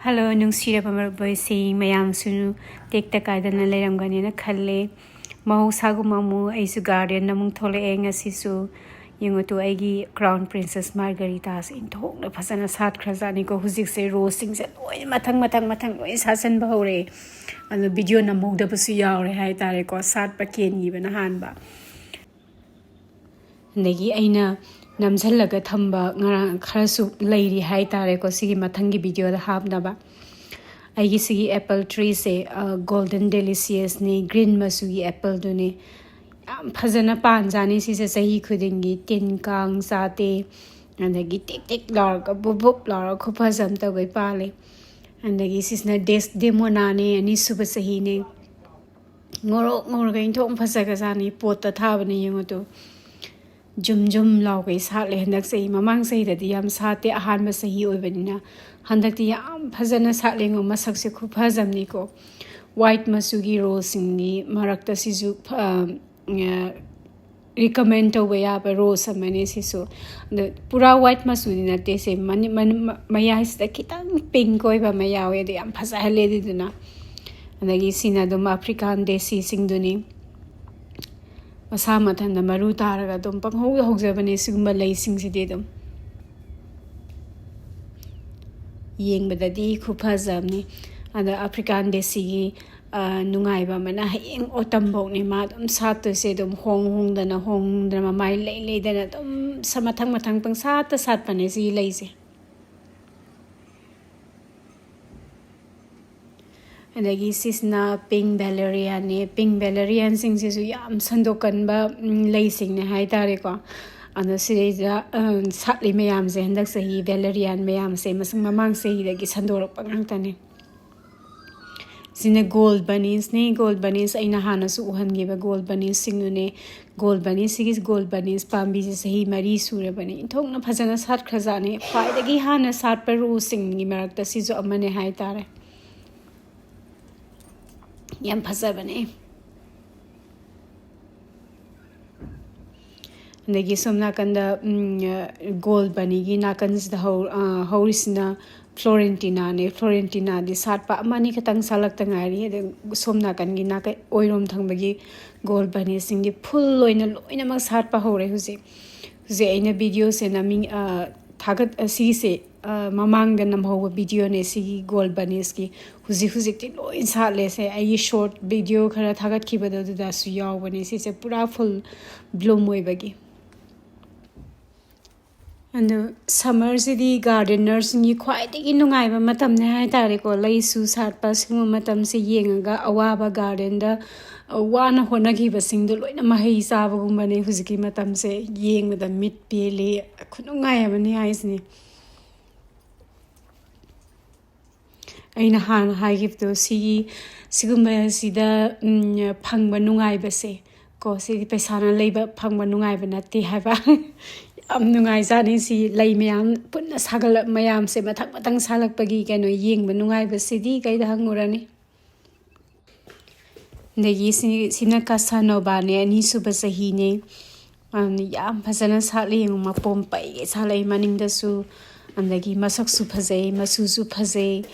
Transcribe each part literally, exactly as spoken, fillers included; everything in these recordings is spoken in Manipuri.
ꯍꯜꯂꯣ, ꯅꯨꯡꯁꯤꯔꯕ ꯃꯔꯨꯞ ꯃꯄꯥꯡꯁꯤꯡ, ꯃꯌꯥꯝꯁꯨ ꯇꯦꯛꯇ ꯀꯥꯏꯗꯅ ꯂꯩꯔꯝꯒꯅꯤꯅ ꯈꯜꯂꯦ꯫ ꯃꯍꯧꯁꯥꯒꯨꯝꯕ ꯑꯃꯨꯛ ꯑꯩꯁꯨ ꯒꯥꯔꯗꯦꯟꯗ ꯑꯃꯨꯛ ꯊꯣꯛꯂꯛꯑꯦ ꯉꯁꯤꯁꯨ꯫ ꯌꯦꯡꯉꯨꯇꯨ, ꯑꯩꯒꯤ ꯀ꯭ꯔꯥꯎꯟ ꯄ꯭ꯔꯤꯟꯁꯦꯁ ꯃꯥꯔꯒꯔꯤꯇꯥꯁꯦ ꯏꯟꯊꯣꯛꯅ ꯐꯖꯅ ꯁꯥꯠꯈ꯭ꯔꯖꯥꯠꯅꯤꯀꯣ꯫ ꯍꯧꯖꯤꯛꯁꯦ ꯔꯣꯁꯁꯤꯡꯁꯦ ꯂꯣꯏꯅ ꯃꯊꯪ ꯃꯊꯪ ꯃꯊꯪ ꯂꯣꯏꯅ ꯁꯥꯠꯆꯟꯕ ꯍꯧꯔꯦ꯫ ꯑꯗꯣ ꯚꯤꯗꯤꯑꯣ ꯅꯝꯍꯧꯗꯕꯁꯨ ꯌꯥꯎꯔꯦ ꯍꯥꯏꯇꯥꯔꯦꯀꯣ, ꯁꯥꯠꯄ ꯀꯦꯟꯈꯤꯕꯅ ꯍꯥꯟꯕ꯫ ꯑꯗꯒꯤ ꯑꯩꯅ ꯅꯝꯁꯤꯜꯂꯒ ꯊꯝꯕ ꯉꯔꯥꯡ ꯈꯔꯁꯨ ꯂꯩꯔꯤ ꯍꯥꯏꯇꯥꯔꯦꯀꯣ, ꯁꯤꯒꯤ ꯃꯊꯪꯒꯤ ꯚꯤꯗꯤꯑꯣꯗ ꯍꯥꯞꯅꯕ꯫ ꯑꯩꯒꯤ ꯁꯤꯒꯤ ꯑꯦꯄꯜ ꯇ꯭ꯔꯤꯁꯦ ꯒꯣꯜꯗꯟ ꯗꯦꯂꯤꯁꯤꯌꯁꯅꯤ, ꯒ꯭ꯔꯤꯟ ꯃꯆꯨꯒꯤ ꯑꯦꯄꯜꯗꯨꯅꯤ꯫ ꯌꯥꯝ ꯐꯖꯅ ꯄꯥꯟꯖꯥꯠꯅꯤ ꯁꯤꯁꯦ꯫ ꯆꯍꯤ ꯈꯨꯗꯤꯡꯒꯤ ꯇꯤꯟ ꯀꯥꯡ ꯆꯥꯗꯦ꯫ ꯑꯗꯒꯤ ꯇꯤꯛ ꯇꯤꯛ ꯂꯥꯎꯔꯒ ꯕꯨꯞ ꯕꯨꯞ ꯂꯥꯎꯔꯒ ꯈꯨꯐꯖ ꯑꯃ ꯇꯧꯒꯩ ꯄꯥꯜꯂꯤ꯫ ꯑꯗꯒꯤ ꯁꯤꯁꯤꯅ ꯗꯦꯁꯗꯦꯃꯣꯅꯥꯅꯦ, ꯑꯅꯤꯁꯨꯕ ꯆꯍꯤꯅꯦ꯫ ꯉꯧꯔꯣꯛ ꯉꯧꯔꯒ ꯏꯟꯊꯣꯛ ꯐꯖꯈ꯭ꯔꯖꯥꯠꯅꯤ꯫ ꯄꯣꯠꯇ ꯊꯥꯕꯅꯦ, ꯌꯦꯡꯉꯨ ꯇꯨ꯫ ꯖꯨꯝ ꯖꯨꯝ ꯂꯥꯎꯒꯩ ꯁꯥꯠꯂꯦ ꯍꯟꯗꯛ ꯆꯍꯤ꯫ ꯃꯃꯥꯡ ꯆꯍꯤꯗꯗꯤ ꯌꯥꯝ ꯁꯥꯠꯇꯦ, ꯑꯍꯥꯟꯕ ꯆꯍꯤ ꯑꯣꯏꯕꯅꯤꯅ꯫ ꯍꯟꯗꯛꯇꯤ ꯌꯥꯝ ꯐꯖꯅ ꯁꯥꯠꯂꯦꯉꯣ, ꯃꯁꯛꯁꯦ ꯈꯨꯐꯖꯝꯅꯤꯀꯣ꯫ ꯋꯥꯏꯠ ꯃꯆꯨꯒꯤ ꯔꯣꯁꯁꯤꯡꯒꯤ ꯃꯔꯛꯇ ꯁꯤꯁꯨ ꯐ-, ꯑ, ꯔꯤꯀꯃꯦꯟ ꯇꯧꯕ ꯌꯥꯕ ꯔꯣꯁ ꯑꯃꯅꯤ ꯁꯤꯁꯨ꯫ ꯑꯗꯣ ꯄꯨꯔꯥ ꯋꯥꯏꯠ ꯃꯆꯨꯗꯤ ꯅꯠꯇꯦ ꯁꯦ, ꯃꯅꯤ-, ꯃꯅꯤ-, ꯃ-, ꯃꯌꯥꯏꯁꯤꯗ ꯈꯤꯇꯪ ꯄꯤꯡꯛ ꯑꯣꯏꯕ ꯑꯃ ꯌꯥꯎꯋꯦ, ꯑꯗꯨ ꯌꯥꯝ ꯐꯖꯍꯜꯂꯦ ꯑꯗꯨꯗꯨꯅ꯫ ꯑꯗꯒꯤ ꯁꯤꯅ ꯑꯗꯨꯝ ꯑꯐ꯭ꯔꯤꯀꯥꯟ ꯗꯦꯁꯤꯁꯤꯡꯗꯨꯅꯤ꯫ ꯃꯁꯥ ꯃꯊꯟꯇ ꯃꯔꯨ ꯇꯥꯔꯒ ꯑꯗꯨꯝ ꯄꯪꯍꯧꯗ ꯍꯧꯖꯕꯅꯦ ꯁꯤꯒꯨꯝꯕ ꯂꯩꯁꯤꯡꯁꯤꯗꯤ ꯑꯗꯨꯝ꯫ ꯌꯦꯡꯕꯗꯗꯤ ꯈꯨꯐꯖꯕꯅꯤ꯫ ꯑꯗ ꯑꯐ꯭ꯔꯤꯀꯥꯟ ꯗꯦꯁꯤꯒꯤ, ꯑ, ꯅꯨꯡꯉꯥꯏꯕ ꯑꯃꯅ ꯍꯌꯦꯡ ꯑꯣꯇꯝꯐꯧꯅꯤ ꯃꯥ ꯑꯗꯨꯝ ꯁꯥꯠꯇꯣꯏꯁꯦ, ꯑꯗꯨꯝ ꯍꯣꯡ ꯍꯣꯡꯗꯅ, ꯍꯣꯡꯗꯅ, ꯃꯃꯥꯏ ꯂꯩ ꯂꯩꯗꯅ ꯑꯗꯨꯝ ꯁ-, ꯃꯊꯪ ꯃꯊꯪ ꯄꯪꯁꯥꯠꯇ ꯁꯥꯠꯄꯅꯦ ꯁꯤꯒꯤ ꯂꯩꯁꯦ꯫ ꯑꯗꯒꯤ ꯁꯤꯁꯤꯅ ꯄꯤꯡ ꯚꯦꯂꯦꯔꯤꯌꯥꯅꯦ꯫ ꯄꯤꯡ ꯚꯦꯂꯦꯔꯤꯌꯥꯟꯁꯤꯡꯁꯤꯁꯨ ꯌꯥꯝ ꯁꯟꯗꯣꯛꯀꯟꯕ, ꯎꯝ, ꯂꯩꯁꯤꯡꯅꯦ ꯍꯥꯏꯇꯥꯔꯦꯀꯣ꯫ ꯑꯗꯣ ꯁꯤꯗꯩꯗ, ꯑ, ꯁꯥꯠꯂꯤ ꯃꯌꯥꯝꯁꯦ ꯍꯟꯗꯛ ꯆꯍꯤ ꯚꯦꯂꯦꯔꯤꯌꯥꯟ ꯃꯌꯥꯝꯁꯦ ꯃꯁꯤꯡ ꯃꯃꯥꯡ ꯆꯍꯤꯗꯒꯤ ꯁꯟꯗꯣꯔꯛꯄ ꯉꯥꯛꯇꯅꯦ꯫ ꯁꯤꯅ ꯒꯣꯜ ꯕꯅꯤꯁꯅꯦ꯫ ꯒꯣꯜ ꯕꯅꯤꯁ ꯑꯩꯅ ꯍꯥꯟꯅꯁꯨ ꯎꯍꯟꯈꯤꯕ ꯒꯣꯜ ꯕꯅꯤꯁꯁꯤꯡꯗꯨꯅꯦ꯫ ꯒꯣꯜ ꯕꯅꯤꯁ, ꯁꯤꯒꯤ ꯒꯣꯜ ꯕꯅꯤꯁ ꯄꯥꯝꯕꯤꯁꯦ ꯆꯍꯤ ꯃꯔꯤ ꯁꯨꯔꯕꯅꯦ꯫ ꯏꯟꯊꯣꯛꯅ ꯐꯖꯅ ꯁꯥꯠꯈ꯭ꯔꯖꯥꯠꯅꯤ꯫ ꯈ꯭ꯋꯥꯏꯗꯒꯤ ꯍꯥꯟꯅ ꯁꯥꯠꯄ ꯔꯣꯁꯁꯤꯡꯒꯤ ꯃꯔꯛꯇ ꯁꯤꯁꯨ ꯑꯃꯅꯦ ꯍꯥꯏꯇꯥꯔꯦ꯫ ꯌꯥꯝ ꯐꯖꯕꯅꯦ꯫ ꯑꯗꯒꯤ ꯁꯣꯝ ꯅꯥꯀꯟꯗ ꯒꯣꯜ ꯕꯅꯤꯒꯤ ꯅꯥꯀꯟꯁꯤꯗ ꯍꯧ ꯍꯧꯔꯤꯁꯤꯅ ꯐ꯭ꯂꯣꯔꯦꯟꯇꯤꯅꯥꯅꯦ꯫ ꯐ꯭ꯂꯣꯔꯦꯟꯇꯤꯅꯥꯗꯤ ꯁꯥꯠꯄ ꯑꯃ ꯑꯅꯤ ꯈꯛꯇꯪ ꯁꯥꯠꯂꯛꯇ ꯉꯥꯏꯔꯤ꯫ ꯑꯗ ꯁꯣꯝ ꯅꯥꯀꯟꯒꯤ ꯅꯥꯀꯟ ꯑꯣꯏꯔꯣꯝ ꯊꯪꯕꯒꯤ ꯒꯣꯜ ꯕꯅꯤꯁꯤꯡꯗꯤ ꯐꯨꯜ ꯑꯣꯏꯅ ꯂꯣꯏꯅꯃꯛ ꯁꯥꯠꯄ ꯍꯧꯔꯦ ꯍꯧꯖꯤꯛ꯫ ꯍꯧꯖꯤꯛ ꯑꯩꯅ ꯚꯤꯗꯤꯑꯣꯁꯦ ꯅꯝꯃꯤ ꯊꯥꯒꯠ ꯑꯁꯤꯁꯦ ꯃꯃꯥꯡꯗ ꯅꯝꯍꯧꯕ ꯚꯤꯗꯤꯑꯣꯅꯦ ꯁꯤꯒꯤ ꯒꯣꯜ ꯕꯅꯤꯁꯀꯤ꯫ ꯍꯧꯖꯤꯛ ꯍꯧꯖꯤꯛꯇꯤ ꯂꯣꯏ ꯁꯥꯠꯂꯦꯁꯦ꯫ ꯑꯩꯒꯤ ꯁꯣꯔꯠ ꯚꯤꯗꯤꯑꯣ ꯈꯔ ꯊꯥꯒꯠꯈꯤꯕꯗꯣ ꯑꯗꯨꯗꯁꯨ ꯌꯥꯎꯕꯅꯦ ꯁꯤꯁꯦ, ꯄꯨꯔꯥ ꯐꯨꯜ ꯕ꯭ꯂꯨꯝ ꯑꯣꯏꯕꯒꯤ꯫ ꯑꯗꯣ ꯁꯝꯃꯔꯁꯤꯗꯤ ꯒꯥꯔꯗꯦꯅꯔꯁꯤꯡꯒꯤ ꯈ꯭ꯋꯥꯏꯗꯒꯤ ꯅꯨꯡꯉꯥꯏꯕ ꯃꯇꯝꯅꯦ ꯍꯥꯏ ꯇꯥꯔꯦꯀꯣ꯫ ꯂꯩꯁꯨ ꯁꯥꯠꯄ ꯁꯤꯒꯨꯝꯕ ꯃꯇꯝꯁꯦ ꯌꯦꯡꯉꯒ ꯑꯋꯥꯕ ꯒꯥꯔꯗꯦꯟꯗ ꯋꯥꯅ ꯍꯣꯠꯅꯈꯤꯕꯁꯤꯡꯗꯣ ꯂꯣꯏꯅ ꯃꯍꯩ ꯆꯥꯕꯒꯨꯝꯕꯅꯦ ꯍꯧꯖꯤꯛꯀꯤ ꯃꯇꯝꯁꯦ꯫ ꯌꯦꯡꯕꯗ ꯃꯤꯠ ꯄꯦꯜꯂꯤ, ꯈꯨꯅꯨꯡꯉꯥꯏ ꯑꯃꯅꯤ ꯍꯥꯏꯁꯤꯅꯦ꯫ ꯑꯩꯅ ꯍꯥꯟꯅ ꯍꯥꯏꯈꯤꯕꯗꯣ ꯁꯤꯒꯤ ꯁꯤꯒꯨꯝꯕꯁꯤꯗ ꯐꯪꯕ ꯅꯨꯡꯉꯥꯏꯕꯁꯦ ꯀꯣ, ꯁꯤꯗꯤ ꯄꯩꯁꯥꯅ ꯂꯩꯕ ꯐꯪꯕ ꯅꯨꯡꯉꯥꯏꯕ ꯅꯠꯇꯦ ꯍꯥꯏꯕ꯫ ꯌꯥꯝ ꯅꯨꯡꯉꯥꯏꯖꯥꯠꯅꯤ ꯁꯤ ꯂꯩ ꯃꯌꯥꯝ ꯄꯨꯟꯅ ꯁꯥꯒꯠꯂꯛ ꯃꯌꯥꯝꯁꯦ ꯃꯊꯪ ꯃꯊꯪ ꯁꯥꯠꯂꯛꯄꯒꯤ ꯀꯩꯅꯣ ꯌꯦꯡꯕ ꯅꯨꯡꯉꯥꯏꯕꯁꯤꯗꯤ ꯀꯩꯗ ꯍꯪꯉꯨꯔꯅꯤ꯫ ꯑꯗꯒꯤ ꯁꯤ ꯁꯤꯅ ꯀꯥꯁꯥꯅꯣꯕꯥꯅꯦ, ꯑꯅꯤꯁꯨꯕ ꯆꯍꯤꯅꯦ꯫ ꯌꯥꯝ ꯐꯖꯅ ꯁꯥꯠꯂꯤ ꯌꯦꯡꯉꯨ, ꯃꯄꯣꯝ ꯄꯩꯒꯩ ꯁꯥꯠꯂꯛꯏ ꯃꯅꯤꯡꯗꯁꯨ꯫ ꯑꯗꯒꯤ ꯃꯁꯛꯁꯨ ꯐꯖꯩ, ꯃꯆꯨꯁꯨ ꯐꯖꯩ,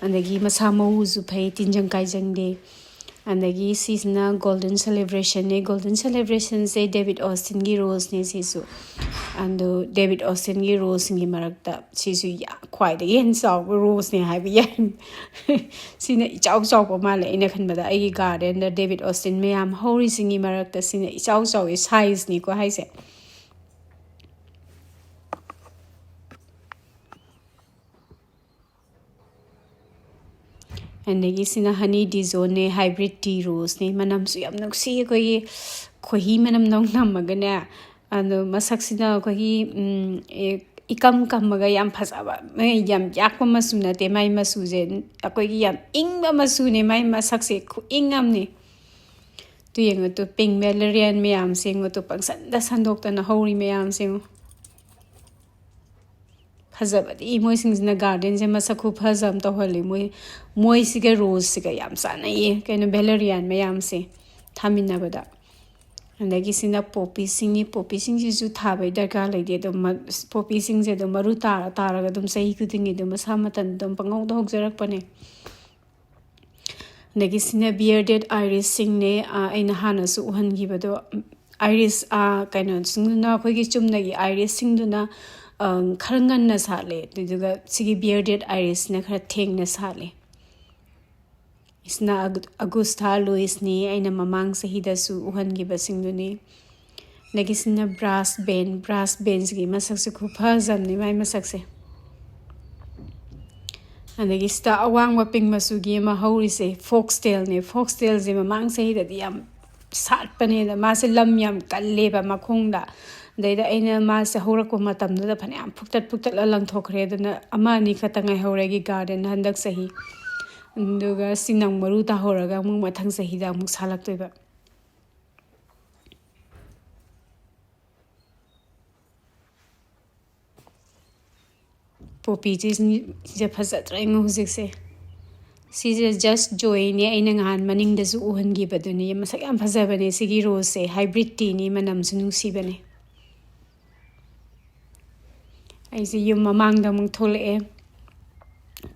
ꯑꯗꯒꯤ ꯃꯁꯥ ꯃꯎꯁꯨ ꯐꯩ, ꯇꯤꯟꯖꯪ ꯀꯥꯏꯖꯪꯗꯦ꯫ ꯑꯗꯒꯤ ꯁꯤꯁꯤꯅ ꯒꯣꯜꯗꯟ ꯁꯦꯂꯦꯕ꯭ꯔꯦꯁꯟꯅꯦ꯫ ꯒꯣꯜꯗꯟ ꯁꯦꯂꯦꯕ꯭ꯔꯦꯁꯟꯁꯦ ꯗꯦꯕꯤꯠ ꯑꯣꯁꯇꯤꯟꯒꯤ ꯔꯣꯁꯅꯦ ꯁꯤꯁꯨ꯫ ꯑꯗꯣ ꯗꯦꯕꯤꯠ ꯑꯣꯁꯇꯤꯟꯒꯤ ꯔꯣꯁꯁꯤꯡꯒꯤ ꯃꯔꯛꯇ ꯁꯤꯁꯨ ꯌꯥꯝ ꯈ꯭ꯋꯥꯏꯗꯒꯤ ꯍꯦꯟꯅ ꯆꯥꯎꯕ ꯔꯣꯁꯅꯦ ꯍꯥꯏꯕ ꯌꯥꯏ꯫ ꯁꯤꯅ ꯏꯆꯥꯎ ꯆꯥꯎꯕ ꯃꯥꯜꯂꯦ ꯑꯩꯅ ꯈꯟꯕꯗ꯫ ꯑꯩꯒꯤ ꯒꯥꯔꯗꯦꯟꯗ ꯗꯦꯕꯤꯠ ꯑꯣꯁꯇꯤꯟ ꯃꯌꯥꯝ ꯍꯧꯔꯤꯁꯤꯡꯒꯤ ꯃꯔꯛꯇ ꯁꯤꯅ ꯏꯆꯥꯎ ꯆꯥꯎꯋꯤ, ꯁꯥꯏꯖꯅꯤꯀꯣ ꯍꯥꯏꯁꯦ꯫ ꯑꯗꯒꯤ ꯁꯤꯅ ꯍꯅꯤ ꯗꯤꯖꯣꯟꯅꯦ, ꯍꯥꯏꯕ꯭ꯔꯤꯠ ꯇꯤ ꯔꯣꯁꯅꯦ꯫ ꯃꯅꯝꯁꯨ ꯌꯥꯝ ꯅꯨꯡꯁꯤ, ꯑꯩꯈꯣꯏꯒꯤ ꯈꯣꯏꯍꯤ ꯃꯅꯝꯗꯧ ꯅꯝꯃꯒꯅꯦ꯫ ꯑꯗꯣ ꯃꯁꯛꯁꯤꯅ ꯑꯩꯈꯣꯏꯒꯤ ꯏꯀꯝ ꯀꯝꯃꯒ ꯌꯥꯝ ꯐꯖꯕ, ꯌꯥꯝ ꯌꯥꯛꯄ ꯃꯆꯨ ꯅꯠꯇꯦ꯫ ꯃꯥꯏ ꯃꯆꯨꯁꯦ ꯑꯩꯈꯣꯏꯒꯤ ꯌꯥꯝ ꯏꯪꯕ ꯃꯆꯨꯅꯦ꯫ ꯃꯥꯏ ꯃꯁꯛꯁꯦ ꯈꯨꯏꯪ ꯑꯃꯅꯦ꯫ ꯇꯨ ꯌꯦꯡꯉꯣ ꯇꯨ, ꯄꯤꯡ ꯚꯦꯂꯦꯔꯤꯌꯥꯟ ꯃꯌꯥꯝꯁꯦ ꯌꯦꯡꯉꯣ ꯇꯨ, ꯄꯪꯁꯟꯗ ꯁꯟꯗꯣꯛꯇꯅ ꯍꯧꯔꯤ ꯃꯌꯥꯝꯁꯦ ꯌꯦꯡꯉꯣ꯫ ꯐꯖꯕꯗꯤ ꯃꯣꯏꯁꯤꯡꯁꯤꯅ ꯒꯥꯔꯗꯦꯟꯁꯦ ꯃꯁꯛ ꯈꯨꯐꯖ ꯑꯃ ꯇꯧꯍꯜꯂꯤ꯫ ꯃꯣꯏ ꯃꯣꯏꯁꯤꯒ ꯔꯣꯁꯁꯤꯒ ꯌꯥꯝ ꯆꯥꯟꯅꯩꯌꯦ, ꯀꯩꯅꯣ, ꯚꯦꯂꯦꯔꯤꯌꯥꯟ ꯃꯌꯥꯝꯁꯦ ꯊꯥꯃꯤꯟꯅꯕꯗ꯫ ꯑꯗꯒꯤ ꯁꯤꯅ ꯄꯣꯄꯤꯁꯤꯡꯅꯤ꯫ ꯄꯣꯄꯤꯁꯤꯡꯁꯤꯁꯨ ꯊꯥꯕꯩ ꯗꯔꯀꯥꯔ ꯂꯩꯇꯦ꯫ ꯑꯗꯨꯝ ꯃ-, ꯄꯣꯄꯤꯁꯤꯡꯁꯦ ꯑꯗꯨꯝ ꯃꯔꯨ ꯇꯥꯔ ꯇꯥꯔꯒ ꯑꯗꯨꯝ ꯆꯍꯤ ꯈꯨꯗꯤꯡꯒꯤ ꯑꯗꯨꯝ ꯃꯁꯥ ꯃꯊꯟꯇ ꯑꯗꯨꯝ ꯄꯪꯍꯧꯗ ꯍꯧꯖꯔꯛꯄꯅꯦ꯫ ꯑꯗꯒꯤ ꯁꯤꯅ bearded irisꯁꯤꯡꯅꯦ, ꯑ, ꯑꯩꯅ ꯍꯥꯟꯅꯁꯨ ꯎꯍꯟꯈꯤꯕꯗꯣ꯫ Iris, ꯑ, ꯀꯩꯅꯣꯁꯤꯡꯗꯨꯅ, ꯑꯩꯈꯣꯏꯒꯤ ꯆꯨꯝꯅꯒꯤ irisꯁꯤꯡꯗꯨꯅ, ꯑ, ꯈꯔ ꯉꯟꯅ ꯁꯥꯠꯂꯦ, ꯑꯗꯨꯗꯨꯒ ꯁꯤꯒꯤ bearded irisꯅ ꯈꯔ ꯊꯦꯡꯅ ꯁꯥꯠꯂꯦ꯫ ꯁꯤꯅ ꯑꯒ-, ꯑꯒꯨꯁꯊꯥ ꯂꯨꯏꯁꯅꯤ, ꯑꯩꯅ ꯃꯃꯥꯡ ꯆꯍꯤꯗꯁꯨ ꯎꯍꯟꯈꯤꯕꯁꯤꯡꯗꯨꯅꯤ꯫ ꯑꯗꯒꯤ ꯁꯤꯅ brass band, brass bandꯁꯤꯒꯤ ꯃꯁꯛꯁꯦ ꯈꯨꯐꯖꯕꯅꯤ, ꯃꯥꯏ ꯃꯁꯛꯁꯦ꯫ ꯑꯗꯒꯤ ꯁꯤꯗ ꯑꯋꯥꯡꯕ pink ꯃꯆꯨꯒꯤ ꯑꯃ ꯍꯧꯔꯤꯁꯦ foxtailꯅꯦ꯫ Foxtailꯁꯦ ꯃꯃꯥꯡ ꯆꯍꯤꯗꯗꯤ ꯌꯥꯝ ꯁꯥꯠꯄꯅꯦ, ꯑꯗ ꯃꯥꯁꯦ ꯂꯝ ꯌꯥꯝ ꯀꯜꯂꯦꯕ ꯃꯈꯣꯡꯗ꯫ ꯑꯗꯩꯗ ꯑꯩꯅ ꯃꯥꯁꯦ ꯍꯧꯔꯛꯄ ꯃꯇꯝꯗꯨꯗ ꯐꯅꯌꯥꯝ ꯐꯨꯛꯇꯠ ꯐꯨꯛꯇꯠꯂ ꯂꯪꯊꯣꯛꯈ꯭ꯔꯦ꯫ ꯑꯗꯨꯅ ꯑꯃ ꯑꯅꯤ ꯈꯛꯇ ꯉꯥꯏꯍꯧꯔꯦ ꯑꯩꯒꯤ garden ꯍꯟꯗꯛ ꯆꯍꯤ꯫ ꯑꯗꯨꯒ ꯁꯤ ꯅꯪ ꯃꯔꯨ ꯇꯥꯍꯧꯔꯒ ꯑꯃꯨꯛ ꯃꯊꯪ ꯆꯍꯤꯗ ꯑꯃꯨꯛ ꯁꯥꯠꯂꯛꯇꯣꯏꯕ꯫ ꯄꯣꯄꯤꯁꯦ, ꯁꯤꯁꯦ ꯐꯖꯗ꯭ꯔꯥ ꯌꯦꯡꯉꯣ ꯍꯧꯖꯤꯛꯁꯦ꯫ ꯁꯤꯁꯦ just joyꯅꯦ, ꯑꯩꯅ ꯉꯍꯥꯟ ꯃꯅꯤꯡꯗꯁꯨ ꯎꯍꯟꯈꯤꯕꯗꯨꯅꯤ꯫ ꯃꯁꯛ ꯌꯥꯝ ꯐꯖꯕꯅꯦ ꯁꯤꯒꯤ roseꯁꯦ, hybridꯇꯤꯅꯤ, ꯃꯅꯝꯁꯨ ꯅꯨꯡꯁꯤꯕꯅꯦ꯫ ꯑꯩꯁꯦ ꯌꯨꯝ ꯃꯃꯥꯡꯗ ꯑꯃꯨꯛ ꯊꯣꯛꯂꯛꯑꯦ꯫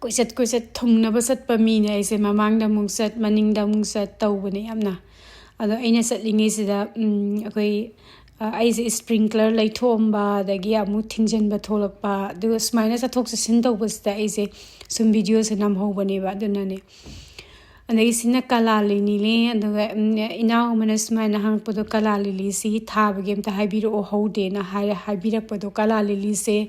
ꯀꯣꯏꯆꯠ ꯀꯣꯏꯆꯠ ꯊꯨꯡꯅꯕ ꯆꯠꯄ ꯃꯤꯅꯦ ꯑꯩꯁꯦ, ꯃꯃꯥꯡꯗ ꯑꯃꯨꯛ ꯆꯠ, ꯃꯅꯤꯡꯗ ꯑꯃꯨꯛ ꯆꯠ ꯇꯧꯕꯅꯦ ꯌꯥꯝꯅ꯫ ꯑꯗꯣ ꯑꯩꯅ ꯆꯠꯂꯤꯉꯩꯁꯤꯗ, ꯎꯝ, ꯑꯩꯈꯣꯏ, ꯑ, ꯑꯩꯁꯦ sprinkler ꯂꯩꯊꯣꯛꯑꯝꯕ, ꯑꯗꯒꯤ ꯑꯃꯨꯛ ꯊꯤꯡꯖꯤꯟꯕ ꯊꯣꯛꯂꯛꯄ, ꯑꯗꯨꯒ ꯁꯨꯃꯥꯏꯅ ꯆꯠꯊꯣꯛ ꯆꯠꯁꯤꯟ ꯇꯧꯕꯁꯤꯗ ꯑꯩꯁꯦ ꯁꯨꯝ videoꯁꯦ ꯅꯝꯍꯧꯕꯅꯦꯕ꯫ ꯑꯗꯨꯅꯅꯦ꯫ ꯑꯗꯒꯤ ꯁꯤꯅ ꯀꯂꯥ ꯂꯤꯂꯤꯅꯦ꯫ ꯑꯗꯨꯒ, ꯎꯝ, ꯏꯅꯥꯎ ꯑꯃꯅ ꯁꯨꯃꯥꯏꯅ ꯍꯪꯉꯛꯄꯗꯣ, "ꯀꯂꯥ ꯂꯤꯂꯤꯁꯤ ꯊꯥꯕꯒꯤ ꯑꯝꯇ ꯍꯥꯏꯕꯤꯔꯛꯑꯣ, ꯍꯧꯗꯦꯅ" ꯍꯥꯏꯔ ꯍꯥꯏꯕꯤꯔꯛꯄꯗꯣ꯫ ꯀꯂꯥ ꯂꯤꯂꯤꯁꯦ,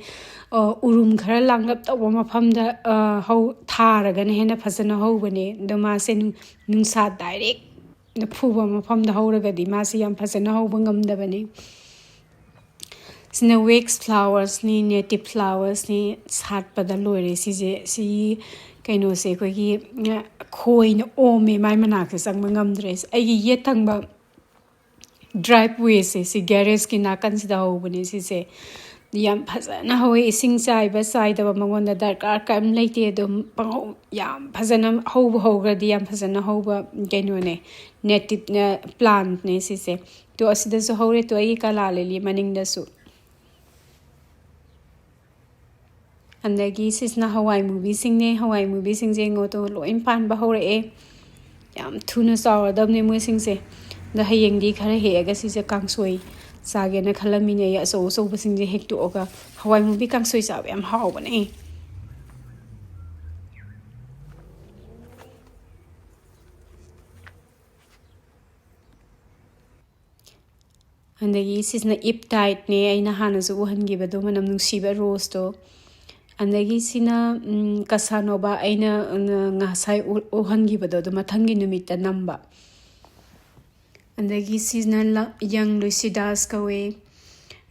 ꯑ, ꯎꯔꯨꯝ ꯈꯔ ꯂꯥꯡꯂꯞ ꯇꯧꯕ ꯃꯐꯝꯗ, ꯑ, ꯍꯧ-, ꯊꯥꯔꯒꯅ ꯍꯦꯟꯅ ꯐꯖꯅ ꯍꯧꯕꯅꯦ꯫ ꯑꯗꯣ ꯃꯥꯁꯦ ꯅꯨꯡ-, ꯅꯨꯡꯁꯥ direct ꯐꯨꯕ ꯃꯐꯝꯗ ꯍꯧꯔꯒꯗꯤ ꯃꯥꯁꯦ ꯌꯥꯝ ꯐꯖꯅ ꯍꯧꯕ ꯉꯝꯗꯕꯅꯦ꯫ ꯁꯤꯅ wax flowersꯅꯤ, native flowersꯅꯤ, ꯁꯥꯠꯄꯗ ꯂꯣꯏꯔꯦ꯫ ꯁꯤꯁꯦ, ꯁꯤꯒꯤ ꯀꯩꯅꯣꯁꯦ ꯑꯩꯈꯣꯏꯒꯤ, ꯑ, ꯈꯣꯏꯅ ꯑꯣꯝꯃꯦ, ꯃꯥꯏ ꯃꯅꯥꯛꯁꯦ ꯆꯪꯕ ꯉꯝꯗ꯭ꯔꯦ꯫ ꯑꯩꯒꯤ ꯌꯦꯠ ꯊꯪꯕ drivewayꯁꯦ, ꯁꯤ garageꯀꯤ ꯅꯥꯀꯟꯁꯤꯗ ꯍꯧꯕꯅꯦ ꯁꯤꯁꯦ꯫ ꯌꯥꯝ ꯐꯖꯅ ꯍꯧꯋꯤ꯫ ꯏꯁꯤꯡ ꯆꯥꯏꯕ ꯆꯥꯏꯗꯕ ꯃꯉꯣꯟꯗ ꯗꯔꯀꯥꯔ ꯀꯔꯤꯝ ꯂꯩꯇꯦ꯫ ꯑꯗꯨꯝ ꯄꯪꯍꯧ-, ꯌꯥꯝ ꯐꯖꯅ ꯍꯧꯕ ꯍꯧꯈ꯭ꯔꯗꯤ ꯌꯥꯝ ꯐꯖꯅ ꯍꯧꯕ ꯀꯩꯅꯣꯅꯦ, ꯅꯦꯇꯤꯞꯅ ꯄ꯭ꯂꯥꯟꯠꯅꯦ ꯁꯤꯁꯦ꯫ ꯇꯣ, ꯑꯁꯤꯗꯁꯨ ꯍꯧꯔꯦ꯫ ꯇꯣ, ꯑꯩꯒꯤ ꯀꯂꯥ ꯂꯤꯂꯤ ꯃꯅꯤꯡꯗꯁꯨ꯫ ꯑꯗꯒꯤ ꯁꯤꯁꯤꯅ ꯍꯋꯥꯏ ꯃꯨꯕꯤꯁꯤꯡꯅꯦ꯫ ꯍꯋꯥꯏ ꯃꯨꯕꯤꯁꯤꯡꯁꯦ ꯌꯦꯡꯉꯣ ꯇꯣ, ꯂꯣꯏ ꯄꯥꯟꯕ ꯍꯧꯔꯛꯑꯦ꯫ ꯌꯥꯝ ꯊꯨꯅ ꯆꯥꯎꯔꯗꯕꯅꯦ ꯃꯣꯏꯁꯤꯡꯁꯦ꯫ ꯑꯗꯣ ꯍꯌꯦꯡꯗꯤ ꯈꯔ ꯍꯦꯛꯑꯒ ꯁꯤꯁꯦ ꯀꯥꯡꯁꯣꯏ ꯆꯥꯒꯦꯅ ꯈꯜꯂꯝꯃꯤꯅꯦ꯫ ꯑꯩ ꯑꯆꯧ ꯑꯆꯧꯕꯁꯤꯡꯁꯦ ꯍꯦꯛꯇꯣꯛꯑꯒ꯫ ꯍꯋꯥꯏ ꯃꯨꯕꯤ ꯀꯥꯡꯁꯣꯏ ꯆꯥꯕ ꯌꯥꯝ ꯍꯥꯎꯕꯅꯦ꯫ ꯑꯗꯒꯤ ꯁꯤꯁꯤꯅ ꯏꯞ ꯇꯥꯏꯠꯅꯦ, ꯑꯩꯅ ꯍꯥꯟꯅꯁꯨ ꯎꯍꯟꯈꯤꯕꯗꯣ, ꯃꯅꯝ ꯅꯨꯡꯁꯤꯕ ꯔꯣꯁꯇꯣ꯫ ꯑꯗꯒꯤ ꯁꯤꯅ, ꯎꯝ, ꯀꯁꯥꯅꯣꯕꯥ, ꯑꯩꯅ, ꯎꯝ, ꯉꯁꯥꯏ ꯎ-, ꯎꯍꯟꯈꯤꯕꯗꯣ, ꯑꯗꯨ ꯃꯊꯪꯒꯤ ꯅꯨꯃꯤꯠꯇ ꯅꯝꯕ꯫ ꯑꯗꯒꯤ ꯁꯤꯁꯤꯅ ꯂ-, ꯌꯪ ꯂꯨꯏꯁꯤꯗꯥꯁ ꯀꯧꯋꯦ꯫